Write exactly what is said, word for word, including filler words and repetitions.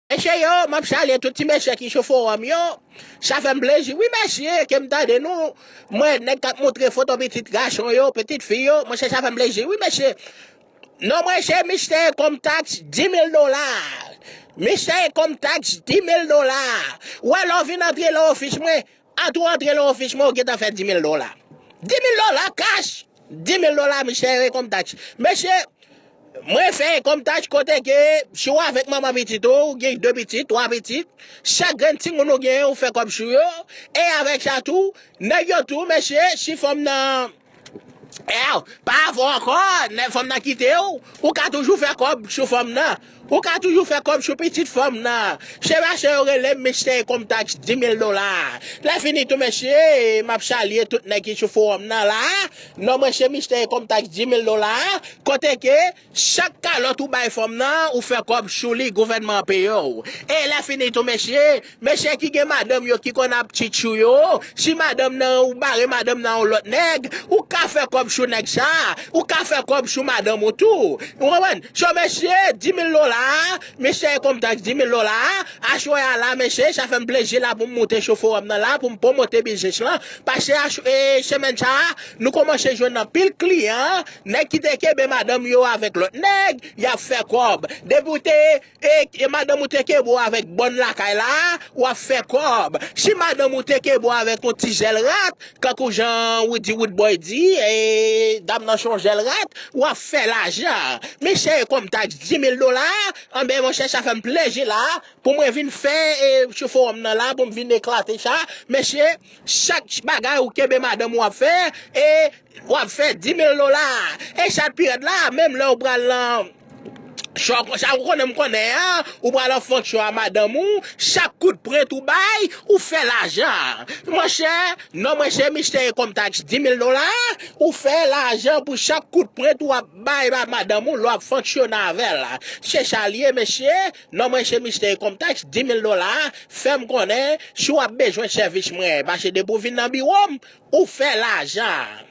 Mesye yo, m ap salye tout ti mesye ki sou fowòm yo. Sa fè m plezi, wi, mesye, ke m tande nou. Mwen, nèg k ap montre foto pitit gason yo, pitit fi yo, monchè, sa fè m plezi, wi, mesye. Non, mwen, se Mistè Income Tax, di mil dola. Mistè Income Tax, di mil dola. Ou wè, lè w vin antre nan ofis mwen, an tou antre nan ofis mwen, ou gentan fè di mil dola. Di mil dola cash, di mil dola, Mistè Income Tax. Mesye, mwen fè Income Tax kote ke, si w avèk manman pitit ou, ou gen de pitit, twa pitit, chak grenn timoun ou genyen, ou fè kòb sou yo, e avèk sa tou, nèg yo tou, mesye, si fanm nan, ew, pa avè w ankò, nèg fanm nan kite w, ou ka toujou fè kòb sou fanm nan. Ou ka toujou fè kòb sou pitit fanm nan. Se pa sa yo rele m Mistè Income Tax di mil dola. Lè fini tou, mesye, m ap salye tout nèg ki sou fowòm nan la. Non, mwen se Mistè Income Tax di mil dola. Kote ke chak kalòt ou bay fanm nan, ou fè kòb sou li, gouvènman an peye w. E lè fini tou, mesye, mesye ki gen madanm yo ki konn ap tchitchou yo, si madanm nan, ou bare madanm nan yon lòt nèg, ou ka fè kòb sou nèg sa, ou ka fè kòb sou madanm ou tou. Ou konprann? So, mesye, di mil dola, Mistè Income Tax di mil dola, aswè a la, mesye, sa fè m plezi la pou m moute sou fowòm nan la, pou m pwomote biznis lan, paske asw-, e, semèn sa, nou kòmanse jwenn anpil kliyan, nèg ki te kenbe madanm yo avèk lòt nèg, y ap fè kòb. Depi w te, e, e madanm ou te kenbe w avèk bòn lakay la, w ap fè kòb. Si madanm ou te kenbe w avèk yon ti jèl rat, kankou jan Woody Woodboy di, e, dam nan se yon jèl rat, w ap fè lajan. Mistè Income Tax di mil dola, anben, monchè, sa fè m plezi la, pou mwen vin fè, e, sou fowòm nan la, pou m vin eklate sa. Mesye, chak bagay ou kenbe madanm ou ap fè, e w ap fè di mil dola. E sa k pi rèd la, menm lè ou pral nan, sa w konnen m konnen an, ou pral an fonksyon a madanm ou, chak kout prent ou bay, ou fè lajan. Monchè, non mwen se Mistè Income Tax di mil dola, ou fè lajan pou chak kout prent ou ap bay ba madanm ou, lè w ap fonksyone avè l. Se sa l ye, mesye, non mwen se Mistè Income Tax di mil dola, fè m konnen si w ap bezwen sèvis mwen, paske depi w vin nan biwo m, ou fè lajan.